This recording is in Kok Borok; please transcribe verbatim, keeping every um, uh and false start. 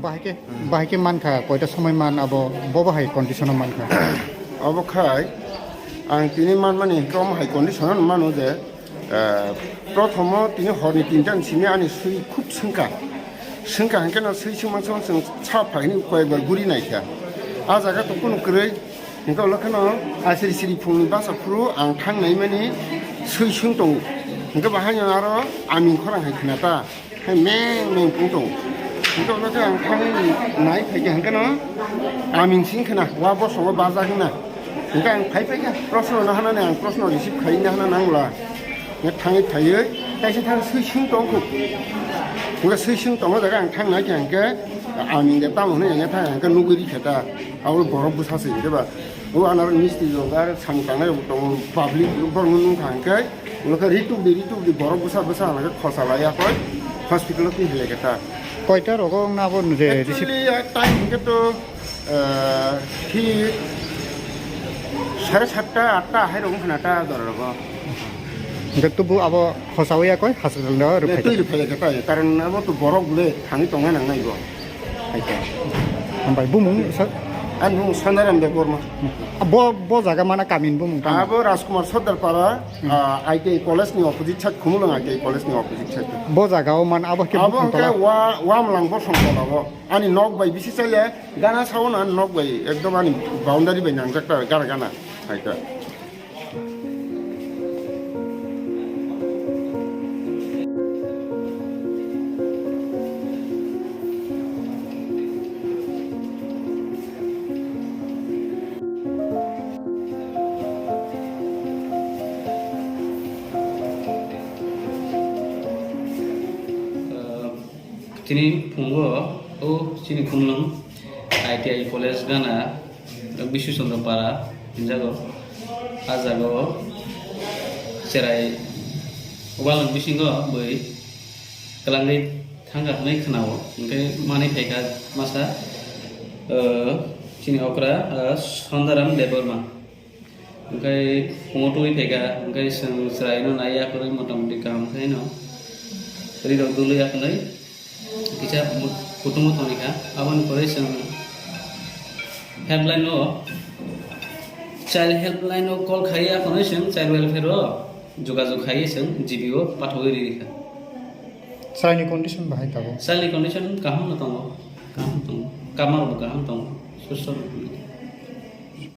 Bahai khe, bahai khe mankha, koita somoi man abo, bo bahai condition o mankha. Obo khai, ang tini manmani hinkhe omo hai condition o mano je, eh, prothomo tini horni tinta ni simi ani swi khub swngkha. Swngkha hinkhe no swi swngma swngma chwng sa phaini koyekbar guri naikha. A jaga to kunu kwrwi, hinkhe ulo kheno asiri siri phungni basa phuru ang thang naimani swi swng tongo. Hinkhe bahaino aro aming khorang hai khna ta. Hai meng meng pung tongo. Hinkhe ulo khe ang thangwi nai phaikha hinkhe no aming sing khna wa bosongo bajak hwnna. Hinkhe ang phai phaikha proshno no hanani ang proshno receive khaina hana nangla. Hinkhe thangwi phaiwi kaisa thang swi sung tong khu. Hinkhe swi sung tongo jaga ang thang nai kha hinkhe aming de tamo hwnwi hinkhe thang hinkhe nugwi rikha ta. Abo borok bwsa se hinkhe ba. O anar misti rok ar samung tangnai rok tongo, public borok no nung kha hinkhe, ulo khe rituk di, rituk di, borok bwsa bwsa hinkhe khosa laiya koi hospital o twi hilai khe ta. Koita rogo wngna abo je receive? Actually, a time hinkhe to, eh, thik sare satta, atta hai rok wngkha na ta dora rogo. Hinkhe tubu abo khosa waiya koi hospital o rwphai twi khe? Rwphai khe ta, karon abo to borok le thangwi tongna nangnai bo. Hai khe. Hambai bumung sir? Ani bumung Sandaram Debbarma. Bo, bo jaga mana kamin bumung tamo? Abo Rajkumar Sordar Para, Hmm. ah, I T I college ni opposite side, Khumulwng I T I college ni opposite side. Bo jaga o man abo khe Abo bumung hwnkhe tola? Wa-, Wamlang Bosong Tola bo. Ani nok bai bisi chaya, gana sao na ani nok bai, ekdom ani boundary bai nangjak ta, gara gana. Hai khe. Tini phungo o chini Khumulwng I T I college gana Bishu Chandra Para hinjago. A jaga o cherai walong bisingo bwi kwlangwi thangkha hwnwi khwnao. Hinkhe manwi phaikha masa, o, chini okra, o, Sondaram Debbarma. Hinkhe phungo twi phaikha, hinkhe chwng chwraino naiya kwrwi motamoti kaham khaino rirok duluya hwnwi kisa kutungo tongkha. Aboni pore chwng helpline o, child helpline o call khaiya hwnwi chwng child welfare o jogajog khaiwi chwng G B o pathawi rikha. Chwraini condition bahai tabuk? Chwraini condition kaham no tongo, kaham tongo, kamar bo kaham tongo, susto.